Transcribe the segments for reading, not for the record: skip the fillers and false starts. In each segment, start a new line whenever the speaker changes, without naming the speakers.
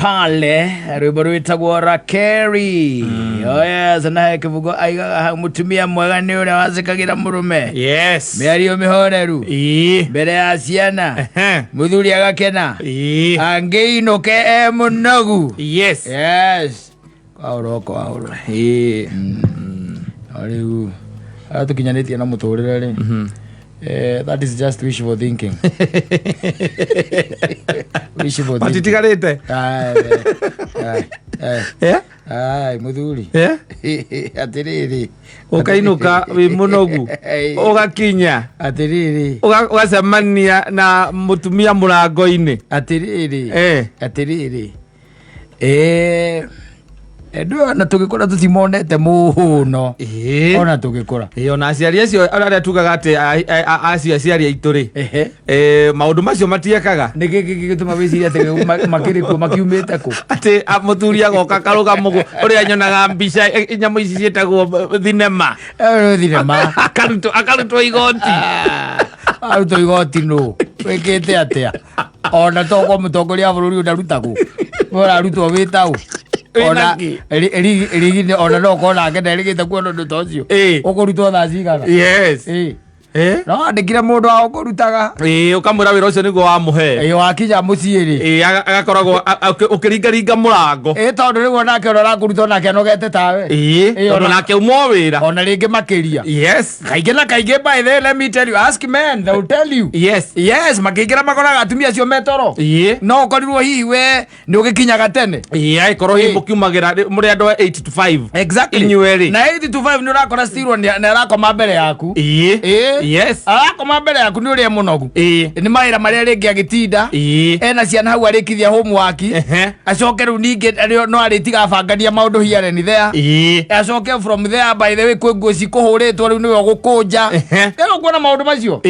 Pale rwĩmbo rwĩtagwo Rakeri. Oh yes, na he kĩbungo aigaga hau mũtumia mwega nĩ ũrĩa wacĩkagĩra mũrũme mĩario mĩhoreru mbere ya ciana, mũthuri agakena angĩinũke e mũnogu. Yes, kwaũra kwaũra. No rĩu harĩa tũkinyanĩtie na mũtũrĩre rĩ, that is just wishful thinking, wishful thinking.
Matitigarĩte.
Ai, ai, ai, ai, mũthuri. Atĩrĩrĩ,
Ũkainũka wĩ mũnogu, ũgakinya,
atĩrĩrĩ,
ũgacemania na mũtumia mũrango-inĩ.
Atĩrĩrĩ, atĩrĩrĩ, ndũ ona tũgĩkũra tũtimonete mũhũno. Ona tũgĩkũra.
Ĩĩ, ona aciari acio arĩa tugaga atĩ acio aciari aitũ rĩ, maũndũ macio matiekaga.
Nĩ kĩ gĩgĩtũma wĩcirie atĩ makĩrĩ kuo makiumĩte kũ?
Atĩ mũthuri agoka karũga mũgũ ũrĩa nyonaga mbica, nyamũ ici ciĩtagwo thinema.
Thinema.
Akarutwo igoti.
Arutwo igoti nũ wĩkĩte atĩa? Ona tokorwo mũtongoria wa bũrũri ũndarutagwo, we ũrarutwo wĩ taũ?
Wĩna
Ona
kĩ?
Rigini ona no ũkorwo nake nderĩgĩte kuona ũndũ ta ũcio. Ũkũrutwo thaa cigana? No wandĩkire mũndũ wa ũkũrutaga.
Ĩĩ, ũkamwĩra wĩra ũcio nĩguo wamũhe.
Ĩĩ, wakinya mũciĩ rĩ,
Agakoragwo ũkĩringaringa mũrango.
Ĩĩ, tondũ rĩu onake ũrĩa ũrakũruta onake anogete tawe.
Tondũ nake uma o wĩra.
Ona rĩngĩ makĩria. Kaingĩ na kaingĩ, by the way, let me tell you, ask men, they will tell you. Yes, makĩingĩra makoraga atumia acio metoro. No ũkorirwo hihi we nĩ ũgĩkinyaga tene.
Ĩĩ, agĩkorwo hihi mũkiumagĩra mũrĩ andũ a 8 to 5. Inyuerĩ.
Na 8 to 5 nĩ ũrakora still nĩ arakoma mbere yaku. Arakoma mbere yaku nĩ ũrĩa mũnogu. Nĩ mawĩra marĩa rĩngĩ agĩtinda. Ena ciana hau arĩkithia homework. Acoke rĩu ningĩ no arĩtiga abangania maũndũ here and there. Acoke from there, by the way, kwĩ nguo cikũhũrĩtwo rĩu nĩwe ũgũkũnja. Rĩu kuona maũndũ macio.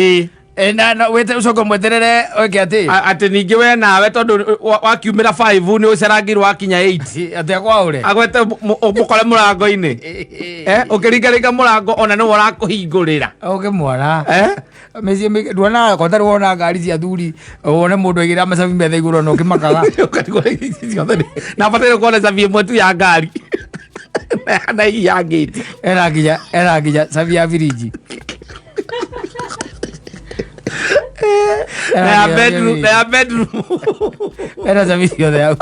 Na wĩte ũcoke mweterere wĩke atĩ.
Atĩ ningĩ we nawe tondũ wakiumĩra 5 nĩ ũcerangĩirwo wakinya 8.
Atĩ akwaũre.
Agwete mũkore mũrango-inĩ. Ũkĩringaringa mũrango ona nĩwe ũrakũhingũrĩra.
Ũke mwana. Mĩciĩ mĩingĩ nduonaga ko tarĩ wona ngari cia thuri wone mũndũ aigĩrĩra macabi metha igũrũ na ũkĩmakaga.
Ũkarigwo ici ciothe na bataire kuona cabi ĩmwe tu ya ngari na iyi ya ngĩti.
Ena nginya cabi ya birinji.
Na ya bedroom, na ya bedroom.
Ena cabi ciothe hau.